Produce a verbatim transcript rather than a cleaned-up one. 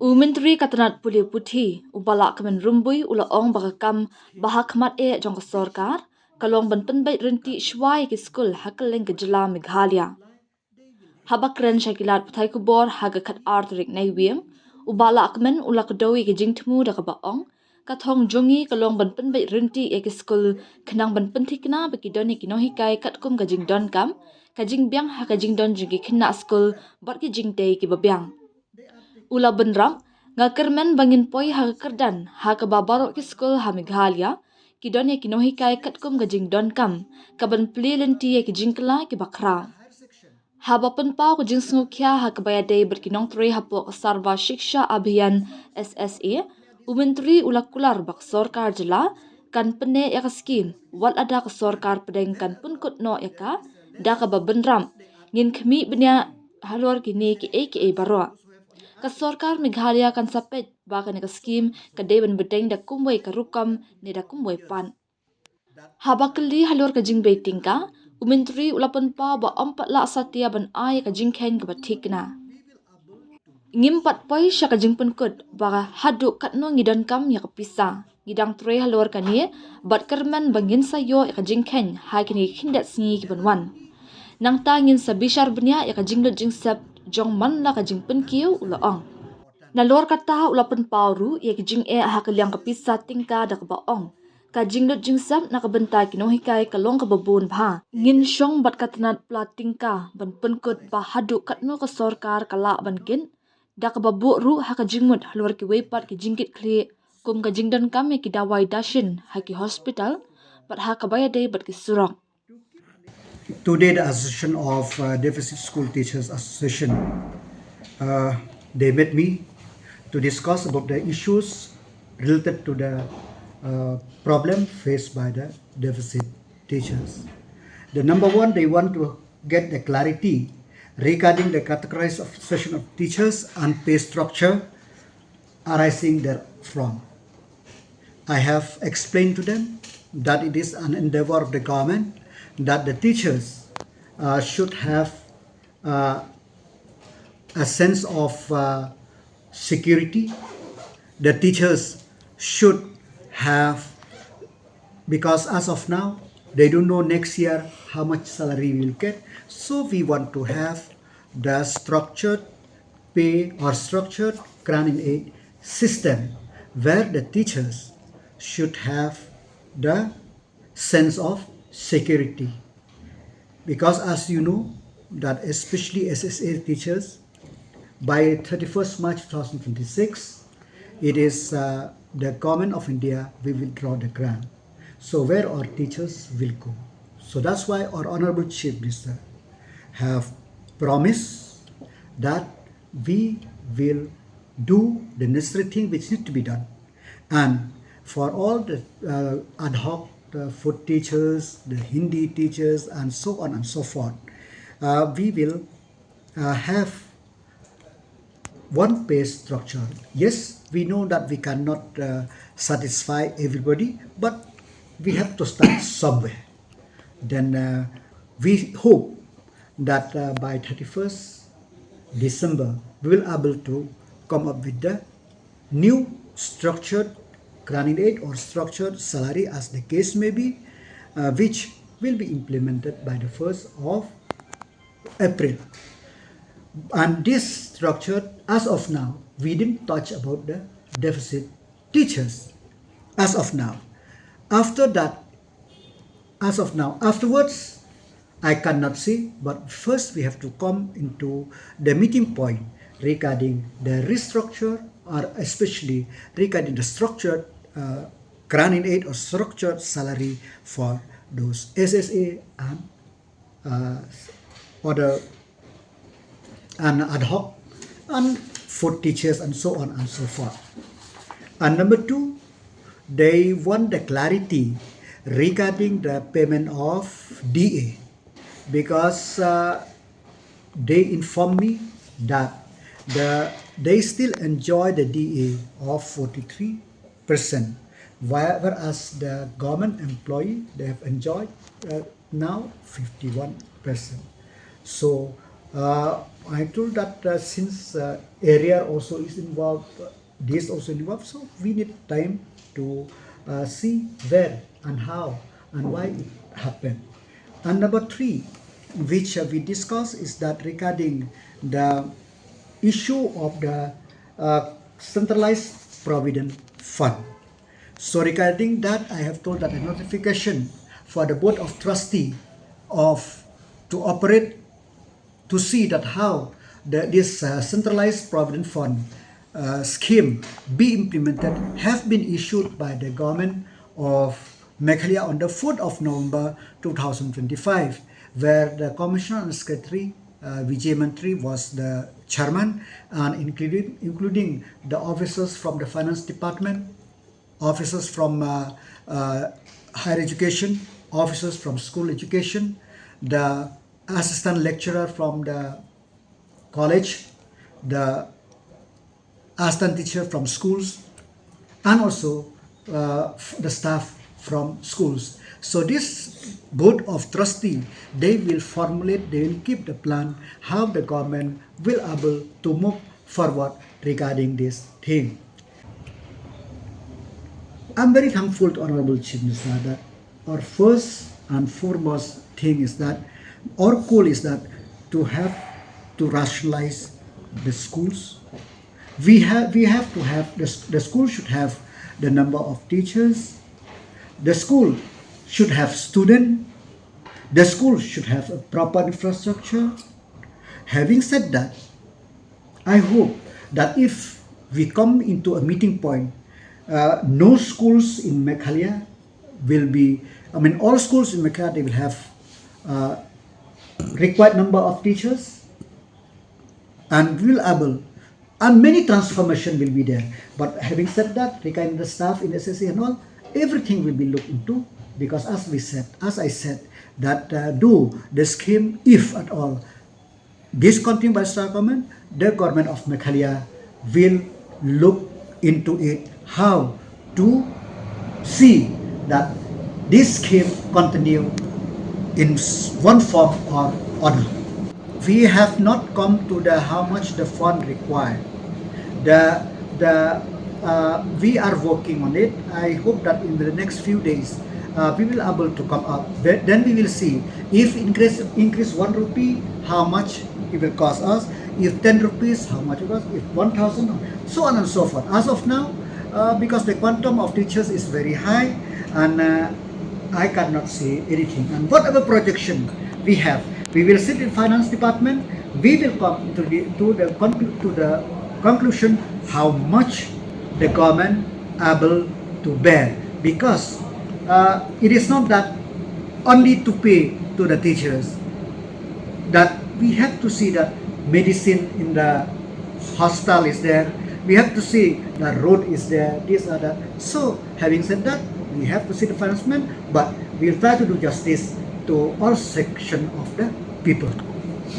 U Myntri ka tnat pule puthi, u Bah Lahkmen Rymbui, u la ong ba ka kam ba ha khmat eh jong ka sorkar ka long ban pynbeit ryntih shuwa ïa ki skul ha kylleng ka jylla Meghalaya. Haba kren sha ki lad pathai khubor ha ka khatar tarik Naiwieng, u Bah Lahkmen u la kdew ïa ka jingthmu da kaba ong ka thong jong ngi ka long ban pynbeit ryntih ïa ki skul khnang ban pynthikna ba ki don ïa ki nonghikai katkum ka jingdonkam, ka jingbiang ha ka jingdon jong ki khynnah skul bad ki jingtei kiba biang. U la bynrap, nga kyrmen ba ngin poi ha ka kyrdan ha kaba baroh ki skul ha Meghalaya ki don ïa ki nonghikai katkum ka jingdonkam, ka ban plie lynti ïa ki jingkylla kiba khraw. Haba pynpaw ka jingsngewkhia ha kaba ïadei bad ki nongtrei hapoh ka Sarva Shiksha Abhiyan, S S A, u Myntri u la kular ba ka sorkar jylla kan pynneh ïa ka skim, wat lada ka sorkar pdeng kan pynkut noh ïa ka, da kaba bynrap ngin khmih bniah halor kine kiei kiei baroh. Ka sorkar Meghalaya kan sa peit ba kane ka skim ka dei ban bteng da kumwei ka rukom ne da kumwei pat. Haba kylli halor ka jingbei tyngka, u Myntri u la pynpaw ba ym pat lah satia ban ai ïa ka jingkheiñ kaba thikna. Ngim pat poi sha ka jingpynkut ba haduh katno ngi donkam ïa ka pisa. Ngi dang trei halor kane bad kyrmen ba ngin sa ïoh ïa ka jingkheiñ ha kine ki khyndiat sngi kiban wan. Nangta ngin sa bishar bniah ïa ka jinglut jingsep jong man la ka jingpynkiew, u la ong. Nalor kata u la pynpaw ruh ïa ka jingeh ha ka liang ka pisa tyngka da kaba ong ka jinglut jingsep na ka bynta ki nonghikai ka long kaba bun bha. Ngin shong bad ka tnat pla tyngka ban pynkut ba haduh katno ka sorkar ka lah ban kit, da kaba buh ruh ha ka jingmut halor kiwei pat ki jingkitkhlieh kum ka jingdonkam ïa ki dawai dashin ha ki hospital bad ha kaba ïadei bad ki surok. Today, the Association of uh, Deficit School Teachers Association, uh, they met me to discuss about the issues related to the uh, problem faced by the deficit teachers. The number one, they want to get the clarity regarding the categorization of teachers and pay structure arising therefrom. I have explained to them that it is an endeavor of the government that the teachers uh, should have uh, a sense of uh, security. The teachers should have, because as of now, they don't know next year how much salary we will get. So we want to have the structured pay or structured grant in aid system where the teachers should have the sense of security. Because as you know, that especially S S A teachers, by thirty-first March two thousand twenty-six, it is uh, the government of India will withdraw the grant. So where our teachers will go? So that's why our Honorable Chief Minister have promised that we will do the necessary thing which need to be done. And for all the uh, ad hoc, the food teachers, the Hindi teachers, and so on and so forth, uh, we will uh, have one pay structure. Yes, we know that we cannot uh, satisfy everybody, but we have to start somewhere. Then uh, we hope that uh, by thirty-first December, we will able to come up with the new structured grant in aid or structured salary as the case may be, uh, which will be implemented by the first of April. And this structure, as of now, we didn't touch about the deficit teachers as of now. After that, as of now, afterwards, I cannot say, but first we have to come into the meeting point regarding the restructure, or especially regarding the structured uh, grant in aid or structured salary for those S S A and uh, other and ad hoc and food teachers and so on and so forth. And number two, they want the clarity regarding the payment of D A because uh, they inform me that the they still enjoy the D A of forty-three percent, whereas the government employee, they have enjoyed uh, now fifty-one percent. So Uh, I told that uh, since uh, area also is involved, uh, this also involved, so we need time to uh, see where and how and why it happened. And number three, which uh, we discuss, is that regarding the issue of the uh, centralized provident fund. So regarding that, I have told that a notification for the board of trustee of to operate to see that how the, this uh, centralized provident fund uh, scheme be implemented have been issued by the government of Meghalaya on the fourth of November two thousand twenty-five, where the commissioner and secretary uh, Vijay Mantri was the chairman, and including including the officers from the finance department, officers from uh, uh, higher education, officers from school education, the assistant lecturer from the college, the assistant teacher from schools, and also uh, the staff from schools. So this board of trustee, they will formulate, they will keep the plan how the government will able to move forward regarding this thing. I'm very thankful to Honorable Chief Minister that our first and foremost thing is that our goal is that to have to rationalize the schools. We have we have to have the, the school should have the number of teachers. The school should have student. The school should have a proper infrastructure. Having said that, I hope that if we come into a meeting point, uh, no schools in Meghalaya will be, I mean, all schools in Meghalaya, they will have uh, required number of teachers and will able, and many transformation will be there. But having said that, regarding the staff in S S A and all, everything will be looked into, because as we said, as I said, that uh, do the scheme, if at all, discontinued by the central government, the government of Meghalaya will look into it how to see that this scheme continue in s- one form or other. We have not come to the how much the fund required. The the uh, we are working on it. I hope that in the next few days uh, we will able to come up. But then we will see if increase increase one rupee, how much it will cost us. If ten rupees, how much it costs. If one thousand, so on and so forth. As of now, uh, because the quantum of teachers is very high, and uh, I cannot say anything. And whatever projection we have, we will sit in finance department. We will come to the to the conclu- to the conclusion how much the government able to bear, because uh, it is not that only to pay to the teachers, that we have to see that medicine in the hospital is there. We have to see the road is there, this or that. So having said that, we have to see the financement, but we'll try to do justice to all section of the people.